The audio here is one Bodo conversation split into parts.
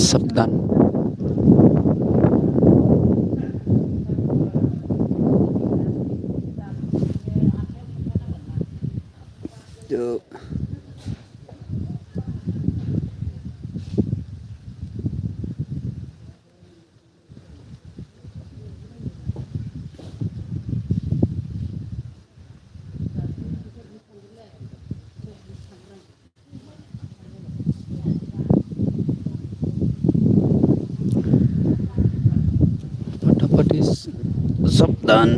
Sabdan. Được. Dapat Sabdan.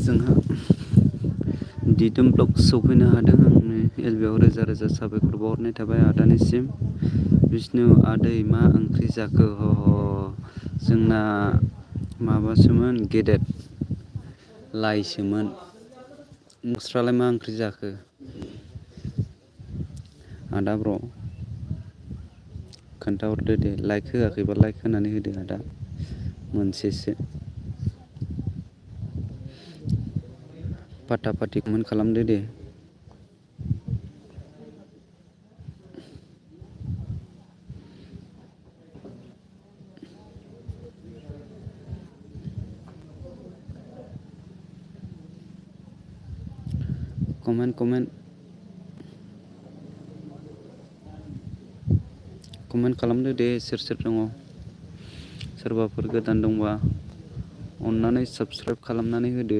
जोंहा दिदोम ब्लग सौफैनो हादों आंनि एलबिआव रोजा रोजा साबायखर बावहरनाय थाबाय आदानिसिम। बिष्णु आदै मा ओंख्रि जाखो? जोंना माबासोमोन गेदेर लाइसोमोन। नोंस्रालाय मा ओंख्रि जाखो? आदा ब्र' खोन्थाहरदो दे, लाइक होआखैबा लाइक होनानै होदो आदा मोनसेसो। फाटा फाटि कमेन्ट खालामदो दे। कमेन्ट खालामदो दे सोर सोर दङ। सोरबाफोर गोदान दंबा अन्नानै साबस्क्राइब खालामनानै होदो।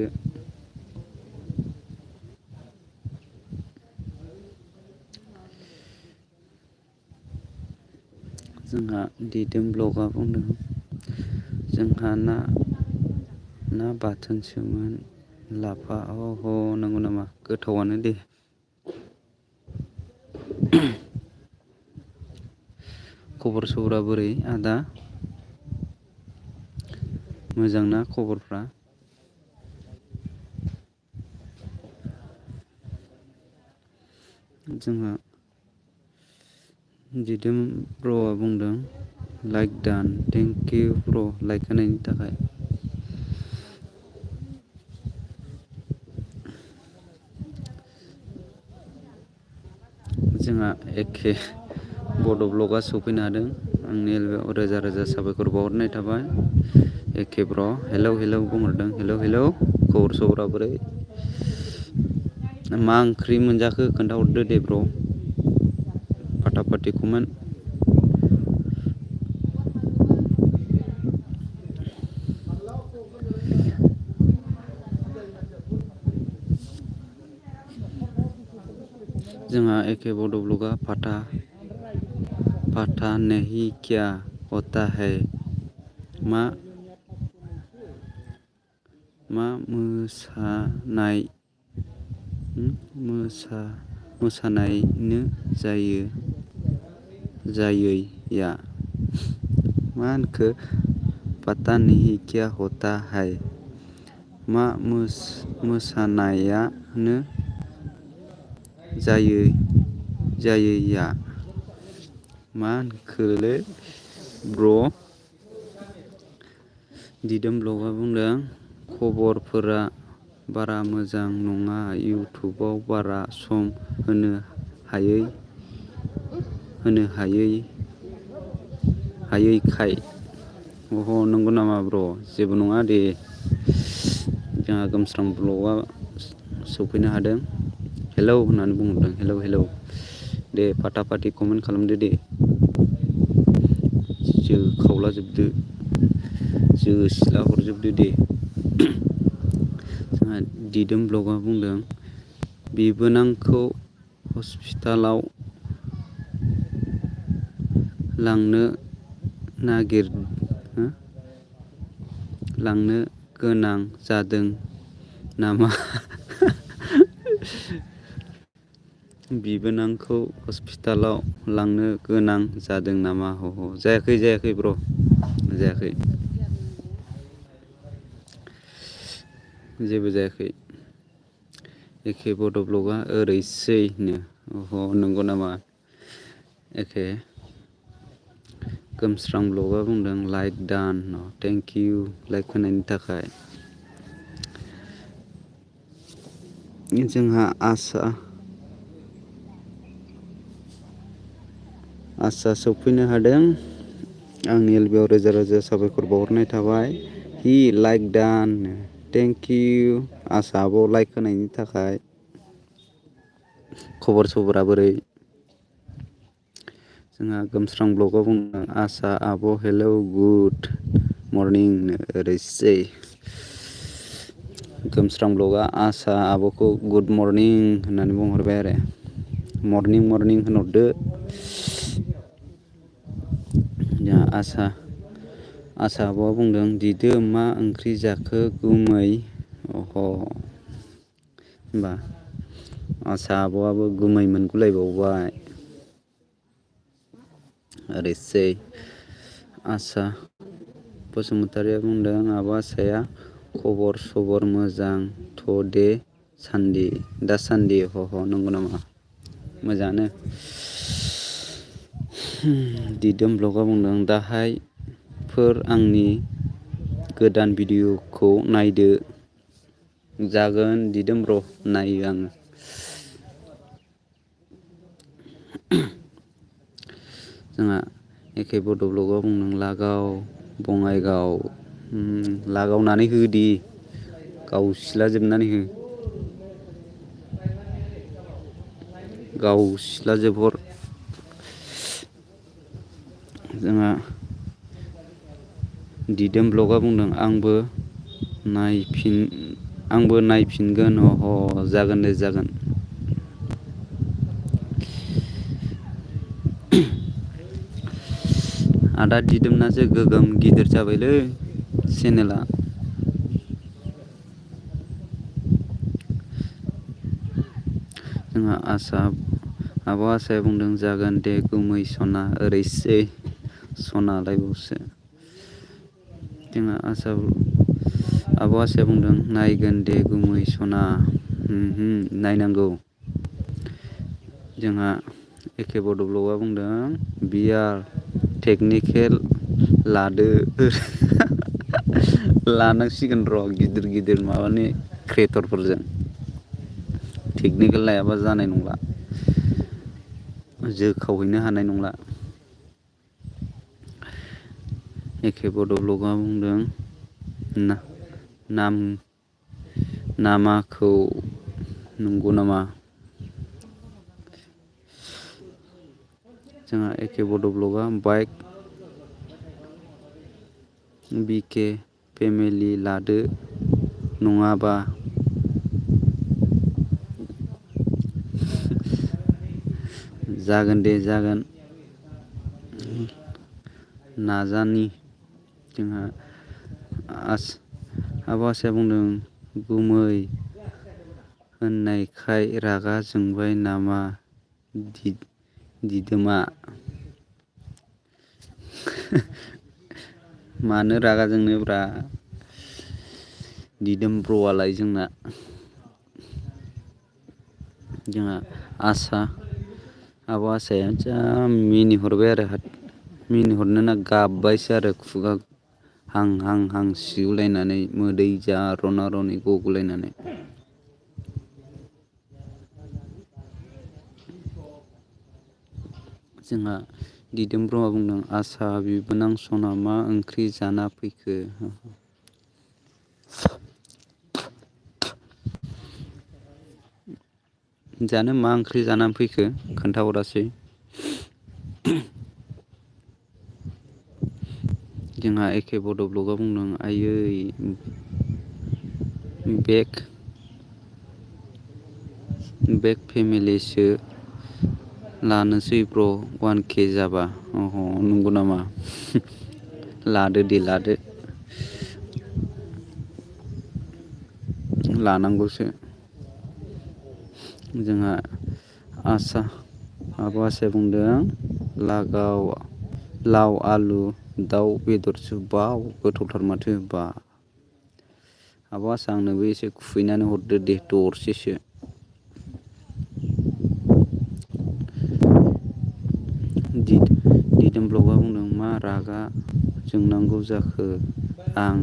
जोंहा दिदोम ब्लगआ बुंदों जोंहा ना बाथोनसोमोन लाफा अह नंगौ नामा गोथावानो दे। खबर सबरा बोरै आदा? मोजांना खबरफ्रा? जोंहा दिदोम ब्र'आ बुंदों लाइक डान। थेंक इउ ब्र' लाइक होनायनि थाखाय। जोंहा एखे बड' ब्लगआ सफैनो हादों। आंनि रोजा रोजा साबायखर बावहरनाय थाबाय। एखे ब्र' हेलौ बुंहरदों हेलौ खबर सबरा बोरै? मा ओंख्रि मोनजाखो खोन्थाहरदो दे ब्र'। फाटाफाटि कमेन्ट। जोंहा एखे बड' ब्लगआ फाटा नहीं क्या होता है मा मोसानायनो जायैया मा होनखो पता नहीं क्या होता है मा मोसानायानो जायैया मा होनखोलै ब्र'। दिदोम ब्लगआ बुंदों खबरफोरा बारा मोजां नङा इउटुबाव बारा सम होनो हायैखाय। अह नंगौ नामा ब्र' जेबो नङा दे। जोंहा गोमस्रां ब्लगआ सफैनो हादों। हेलौ होननानै बुंहरदों हेलौ दे फाटाफाटि कमेन्ट खालामदो दे। खावलाजोबदो जोसिला हरजोबदो दे। जोंहा दिदोम ब्लगआ बुंदों बिबोनांखौ हस्पिटालाव लांनो गोनां जादों नामा? बिबोनांखौ हस्पिटालाव लांनो गोनां जादों नामा? जायाखै ब्र' जायाखै। जेबो जायाखै। एखे बड' ब्लगआ ओरैसैनो अह नंगौ नामा? एखे गोमस्रां ब्लगआ बुंदों like don. Thank you like होनायनि थाखाय। जोंहा आसा सफैनो हादों। आंनि एलबियाव रोजा रोजा साबायखर बावहरनाय थाबाय। He like don thank you आसा आब' लाइक होनायनि थाखाय। खबर सबरा बोरै? जोंहा गोमस्रां ब्लगआव बुंदों आसा आब' हेलौ गुड मर्निं ओरैसै। गोमस्रां ब्लगआ आसा आब'खौ गुड मर्निं होननानै बुंहरबाय आरो मर्निं होनहरदो। जोंहा आसा आब'आ बुंदों दिदो मा ओंख्रि जाखो गुमै? अह होनबा आसा आब'आबो गुमै मोनगुलायबावबाय। ओरैसै आसा बसुमतारिया बुंदों आब' आसाया खबर सबर मोजांथ' दे दासान्दि नंगौ नामा? मोजाङानो। दिदोम ब्लगआ बुंदों दाहायफोर आंनि गोदान भिडिअखौ नायदो। जागोन दिदोम ब्र' नायो आङो। जोंहा एखे बड' ब्लगआव बुंदों लागाव बङाइगाव लागावनानै हो दे गावसिला जोबनानै हो। गावसिला जोबहर जोंहा दिदोम ब्लगा बुंदों आंबो नायफिनगोन जागोन दे जागोन। आदा दिदोमनासो गोगोम गिदिर जाबायलै चेनेला। जोंहा आब' आसाया बुंदों जागोन दे गुमै सना ओरैसै सनालायबावसो। जोंहा आब' आसाया बुंदों नायगोन दे गुमै सना नायनांगौ। जोंहा एके बड' ब्लगआ बुंदों बियार टेकनिकेल लादो लानांसिगोन र' गिदिर माबानि क्रियेटरफोरजों टेकनिकेल लायाबा जानाय नंला जोखावहैनो हानाय नंला। एके बड' ब्लगआ बुंदों नामाखौ नंगौ नामा। जोंहा एके बड' ब्लगआ बाइक बिके फेमिलि लादो नङाबा जागोन दे जागोन नाजानि। जोंहा आब' आसाया बुंदों गुमै होननायखाय रागा जोंबाय नामा दिदोमा। मानो रागा जोंनोब्रा दिदोम ब्र'आलाय जोंना। जोंहा आब' आसाया जा मिनिहरबाय आरो मिनिहरनो ना गाबबायसो आरो खुगा हां सिगुलायनानै मोदै जा रना रनि गगुलायनानै। जोंहा दिदोम ब्रह्मआ बुंदों आसा बिबोनां सना मा ओंख्रि जाना फैखो। जानो मा ओंख्रि जानानै फैखो खोन्थाहरासै। जोंहा एके बड' ब्लगआ बुंदों आयै बेक फेमिलिसो लानोसै ब्र 1K जाबा। नंगौ नामा लादो दे लादो लानांगौसो। जोंहा आब' आसाया बुंदों लाव आलु दाउ बेदरसो बाव गोथावथार माथो बा। आब' आसा आंनोबो एसे खुबैनानै हरदो दे दरसेसो। दिदोम ब्लगआ बुंदों मा रागा जोंनांगौ जाखो आं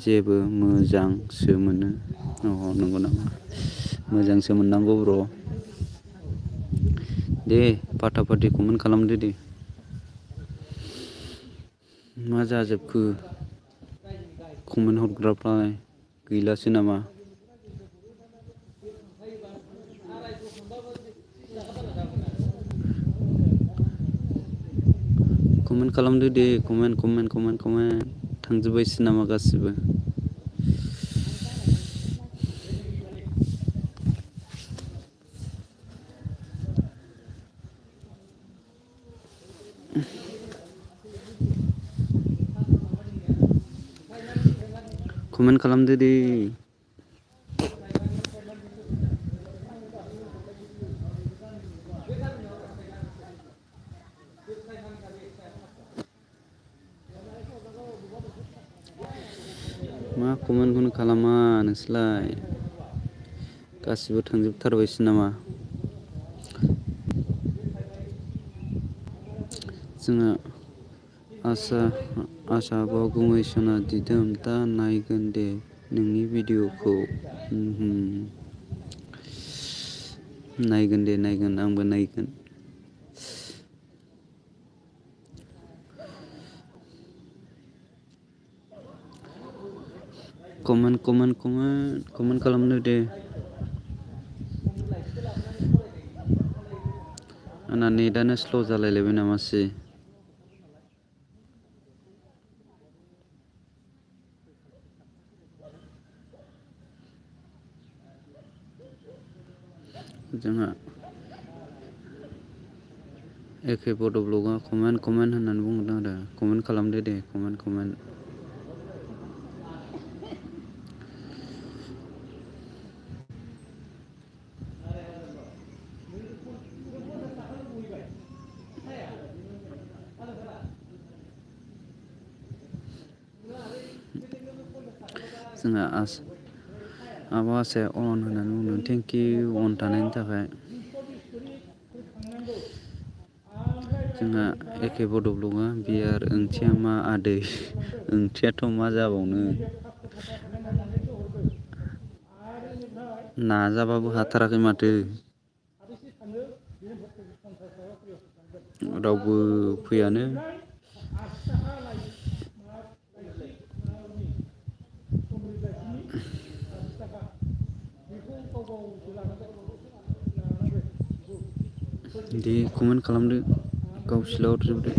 जेबो मोजांसो मोनो। नंगौ नामा मोजांसो मोननांगौ ब्र'। दे फाटा फाटि कमेन्ट खालामदो दे। मा जाजोबखो कमेन्ट हरग्राफ्रालाय गैलासो नामा। कमेन्ट खालामदो दे कमेन्ट थांजोब्बायसो नामा गासिबो। कमेन्ट खालामदो दे। मा कमेन्टखौनो खालामा नोंसोरलाय गासिबो थांजोबथारबायसो नामा। जोंहा आसा आब' गुमै सना दिदोम दा नायगोन दे नोंनि भिडिअ'खौ। नायगोन दे आंबो नायगोन। कमेन्ट खालामदो दे। आंना नेटानो स्ल' जालायलायबाय नामासै? जोंहा एके बड' ब्लगआ कमेन्ट होननानै बुंहरदों आरो कमेन्ट खालामदो दे कमेन्ट। जोंहा आब' आसाया अन होननानै बुंदों थेंकिउ अन थानायनि थाखाय। जोंहा एके बड' ब्लगआ बियार ओंथिया मा आदै? ओंथियाथ' मा जाबावनो नाजाबाबो हाथाराखै माथो। रावबो फैयानो। दे कमेन्ट खालामदो गावसोलाव हरजोबदो।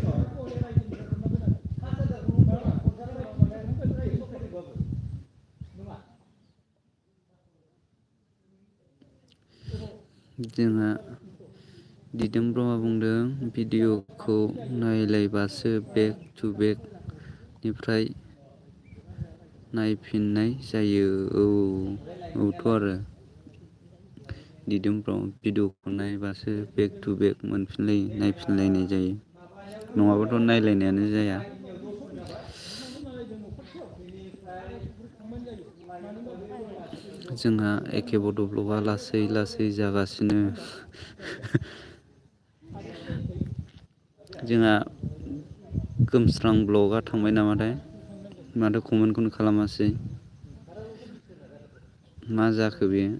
जोंहा दिदोम ब्रह्मआ बुंदों भिडिअखौ नायलायबासो बेक टु बेकनिफ्राय नायफिननाय जायो। औथ' आरो दिदोम ब्रह्म भिडिअखौ नायबासो बेक टु बेक नायफिनलायनाय जायो। नङाबाथ' नायलायनायानो जाया। जोंहा एके बड' ब्लगआ लासै जागासिनो। जोंहा गोमस्रां ब्लगआ थांबाय नामाथाय? माथो कमेन्टखौनो खालामासै। मा जाखो बेयो?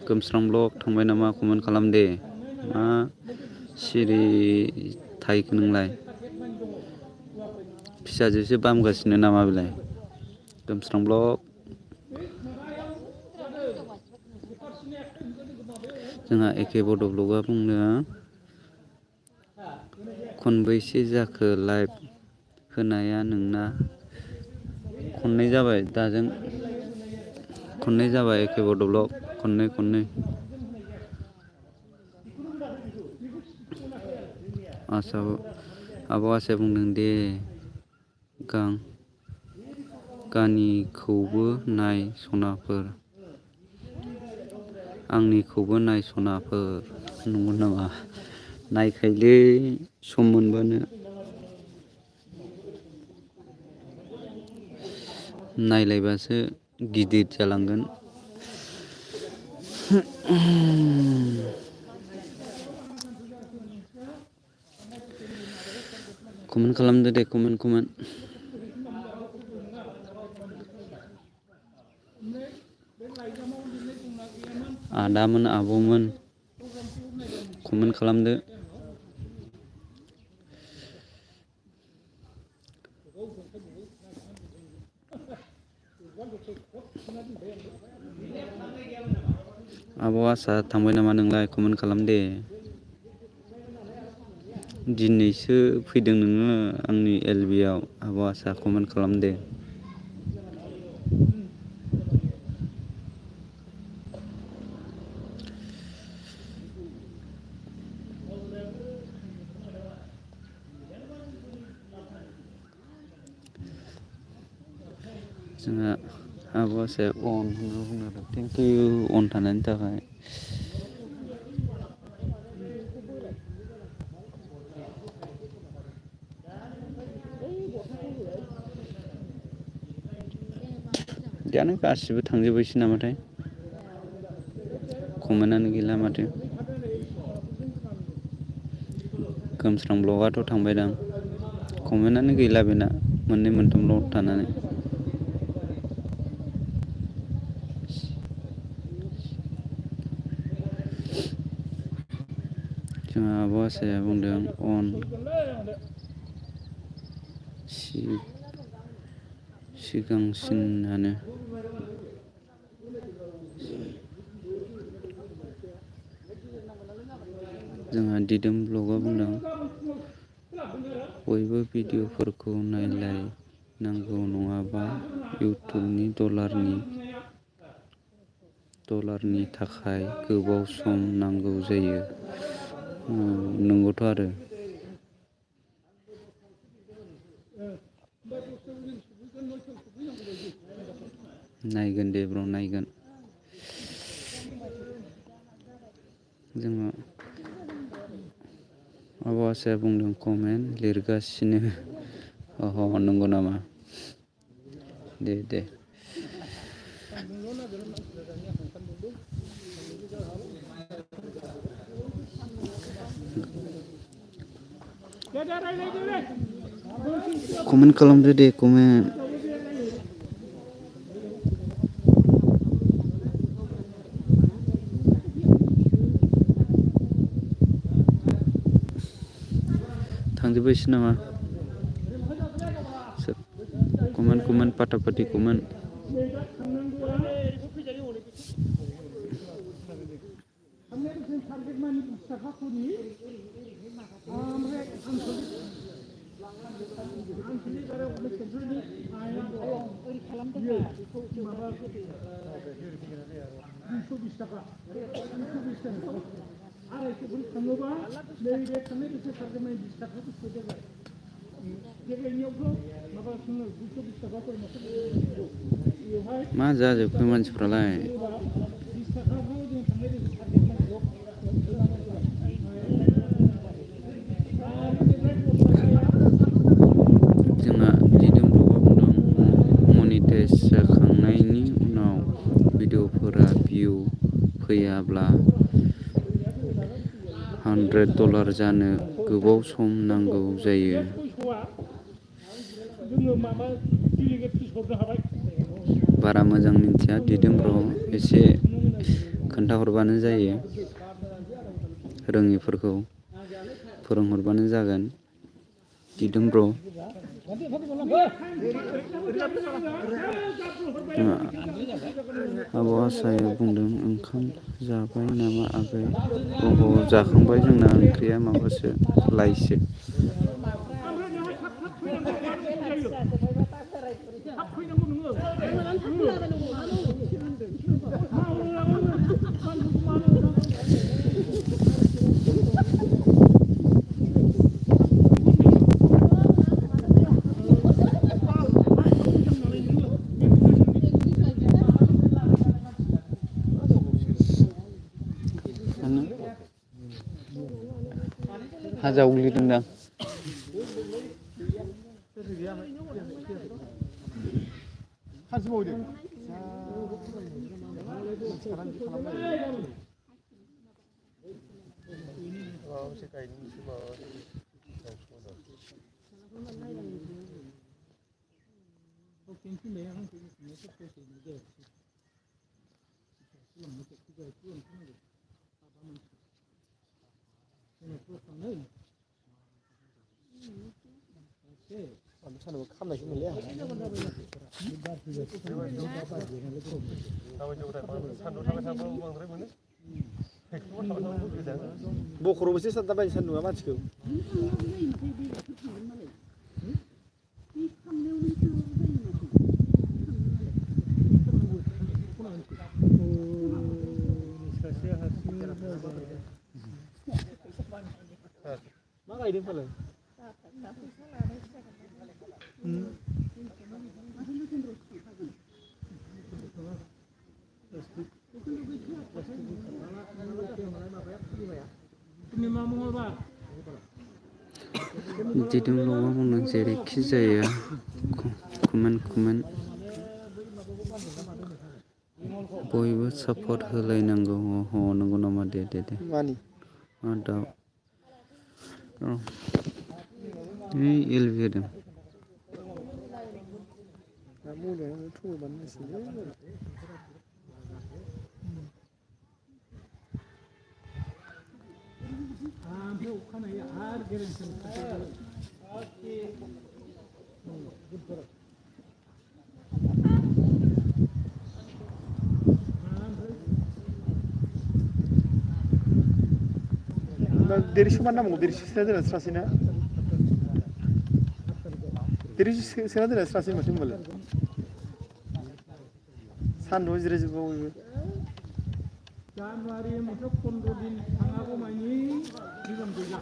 गोमस्रां ब्लग थांबाय नामा कमेन्ट खालाम दे। मा सिरि थाहैखो नोंलाय? फिसाजोसो बामगासिनो नामा बेलाय? गोमस्रां ब्लग जोंहा एके बड' ब्लगआ बुंदों खनबैसे जाखो लाइभ होनाया नोंना? खननै जाबाय दाजों खननै जाबाय एके बड' ब्लग खननै। आब' आसाया बुंदों दे गानिखौबो नाय सनाफोर। आंनिखौबो नाय सनाफोर। नंगौ नामा? नायखायोलै सम मोनबानो। नायलायबासो गिदिर जालांगोन। कमेन्ट खालामदो दे कमेन्ट। आदामोन आब'मोन कमेन्ट खालामदो। आब' आसा थांबाय नामा नोंलाय कमेन्ट खालाम दे। दिनैसो फैदों नोङो आंनि एलबिआव आब' आसा कमेन्ट खालाम दे। जोंहा आब' आसाया अन होनना बुंदों थेंकिउ अन थानायनि थाखाय। दानो गासिबो थांजोबबायसो नामाथाय? कमेन्टआनो गैला माथो। गोमस्रां ब्लगआथ' थांबायदां कमेन्टआनो गैला बेना मोननै मोनथामल' थानानै। जोंहा आब' आसाया बुंदों अन सिगांसिनानो जोंहा दिदोम ब्लगआ बुंदों बयबो भिडिअफोरखौ नायलायनांगौ नङाबा इउटुबनि डलारनि थाखाय गोबाव सम नांगौ जायो। नंगौथ' आरो नायगोन दे ब्र नायगोन जोङो आब'आसाया बुंदों कमेन्ट लिरगासिनो नंगौ नामा दे कमेन्ट खालामदो दे कमेन्ट थांजोबबायसो नामा कमेन्ट फाटाफाटि कमेन्ट मा जाजोबखो मानसिफ्रालाय जोंहा दिदोम ब्लगआ बुंदों मनिटाइज जाखांनायनि उनाव भिडिअफोरा भिउ फैयाब्ला $100 जानो गोबाव सम नांगौ जायो। बारा मोजां मिथिया दिदोम ब्र एसे खोन्थाहरबानो जायो रोङिफोरखौ फोरोंहरबानो जागोन दिदोम ब्र आब' आसाया बुंदों ओंखाम जाबाय नामा आगै जाखांबाय जोंना ओंख्रिया माबासो लाइसो हा जावग्लिदोंदां सानदुं खामनायसो मोनलै आं बखर'बोसो सानदाबाय सान्दुंआ मानसिखौ मा गायदों फालाय दिदोम ब्लगआ बुंदों जेरैखि जाया कमेन्ट बयबो सापर्ट होलायनांगौ नंगौ नामा दे मा दाउ एलबि होदों देरि समान नांगौ देरि सोना दोना स्रासैना देरि सोना दोना स्रासै माथो होनबालाय सान्दुंआव जिरायजोबबावो जानुवारि मथे 15 दिन थाङागौ मानि निगम गैला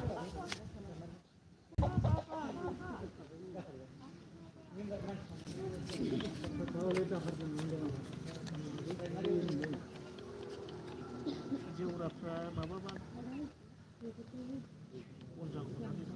जेवराफ्रा माबाबा बन जागौमोन